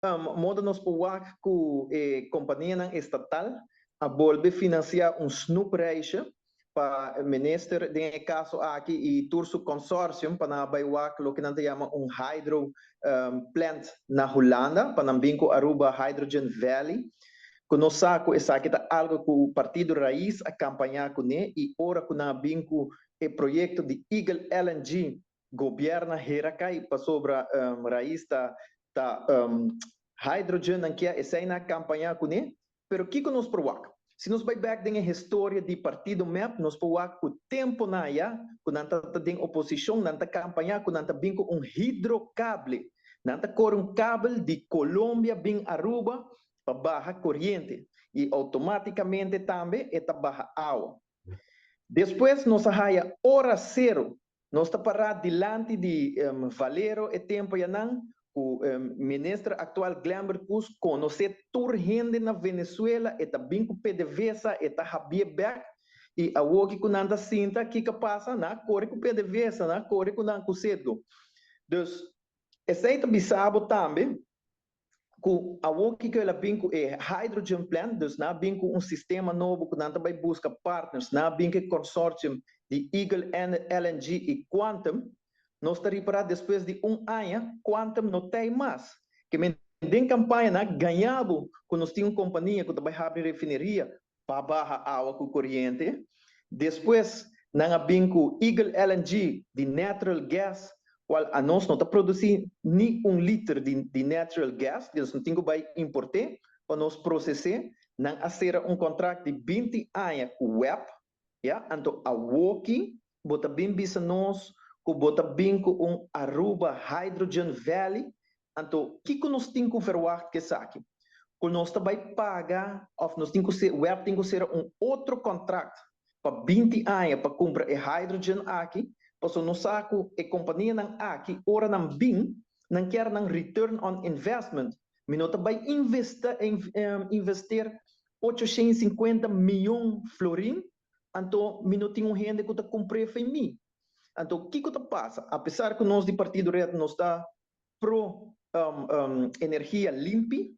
Moda nos por wak ku e kompanianan estatal a bolbe finansiá un snoepreisje pa minister den e kaso aki i tur su consortium pa nan bai wak loke nan ta yama un hydro plant na Hulanda pa nan bin ku Aruba Hydrogen Valley, ku nos sa ku esaki ta algu ku Partido Raiz a kampañá kuné. I ora ku nan a bin ku e proyekto di Eagle LNG, gobierno hera kai pasobra Raiz ta hydrogen nan kier, esei nan a kampañá kuné. Pero kiko nos por wak? Si nos bai back den e historia di partido MEP, nos por wak ku tempo na ya, ku nan ta den oposishon, nan ta kampañá ku nan ta bin ku un hidrocable. Nan ta kore un kabel di Colombia bin Aruba pa baha koriente i outomátikamente tambe e ta baha awa. Despues nos a haya ora cero. Nos ta pará dilanti di Valero e tempo yanan ku minister aktual Glenbert Croes konosé tur hende na Venezuela, e ta bin ku PDVSA, e ta habié bek. I awoki ku nan ta sinta, kiko pasa? Nan a kore ku PDVSA, nan a kore ku nan ku Citgo. Dus esei ta bisa bo tambe ku awoki ku el a bin ku e hydrogen plant, dus nan a bin ku un sistema nobo ku nan ta bai buska partners, nan a bin ku e consortium di Eagle LNG i Quantum. Nos ta ripará despues di un aña Quantum no t'ei mas. Ke men den kampaña nan a gaña bo ku nos tin un kompania ku ta bai habri refineria pa baha awa ku koriente. Despues nan a bin ku Eagle LNG di natural gas, kual anos no ta produsí ni un liter di natural gas, dus nos tin ku bai import'é pa nos proses'é. Nan a sera un kontrakt di 20 aña ku WEB, ya. Anto awoki bo ta bin bisa nos ku bo ta bin ku un Aruba Hydrogen Valley. Anto kiko nos tin ku verwacht ku esaki? Ku nos ta bai paga òf nos tin ku ser, WEB tin ku sera un otro kontrakt pa 20 aña pa kumpra e hydrogen aki, pasobra nos sa ku e kompanianan aki, ora nan bin, nan kier nan return on investment. Mi no ta bai investeer 850 mion florin, anto mi no tin un hende ku ta kumpr'é fo'i mi. Anto kiko ta pasa? Apesar ku nos di Partido Red nos ta pro energia limpi,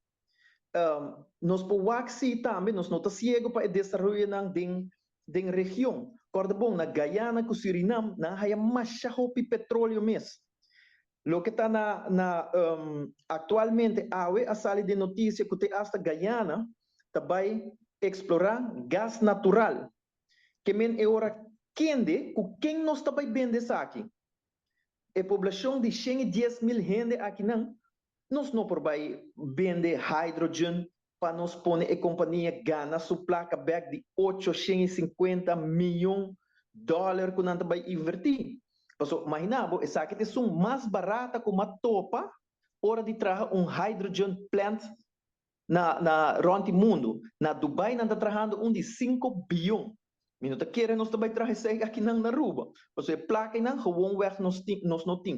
nos por wak si tambe, nos no ta siego pa e desaroyonan den region. Kòrda bon, na Guyana ku Surinam nan haya masha hopi petróleo mes. Loke ta na aktualmente, awe a sali den notisia ku te hasta Guyana ta bai eksplorá gas natural. Ke men e ora kende ku ken nos ta bai bende esaki? E poblashon di 110.000 hende akinan, nos no por bai bende hydrogen pa nos pone e kompania gana su plaka bèk di 850 mion dòler ku nan ta bai invertí. Paso, imaginá bo, esaki ta esun mas barata ku m'a topa ora di traha un hydrogen plant na rònt di mundu. Na Dubai nan ta trahando un di 5 bion. Mi no ta kere nos ta bai traha esei akinan na Aruba. Paso e plakanan gewoon weg nos tin, nos no tin.